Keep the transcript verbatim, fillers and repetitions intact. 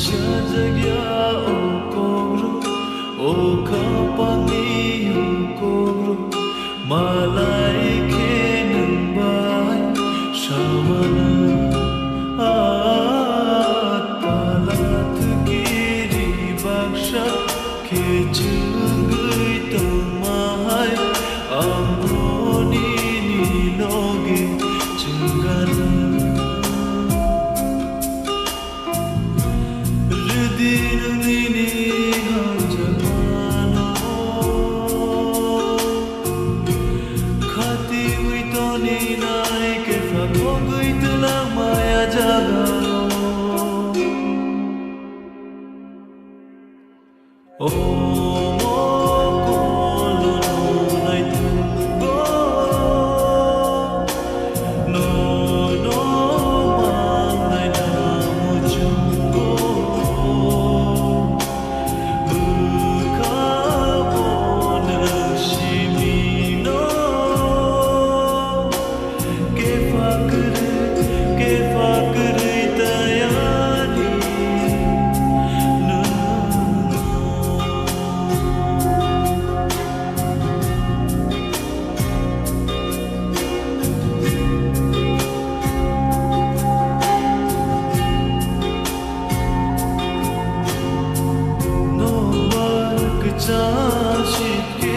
Sajagya o kogro, o kapangni o kogro, malai khe nwng bai samano. At pala thwkiri baksa khe chwngwi tongmahai, ang boni ni loge chwngano. Rwdi nwng nini hamjakmano. Khatiwi toni nai khe phagogwi twlang maya jagao. Omo kolono naitugwi, nono mangnai na muchungo. Bwkha bono simino. Kepha kwrwi, kepha kwrwi tayani nwng. Nobar kwcham sitke.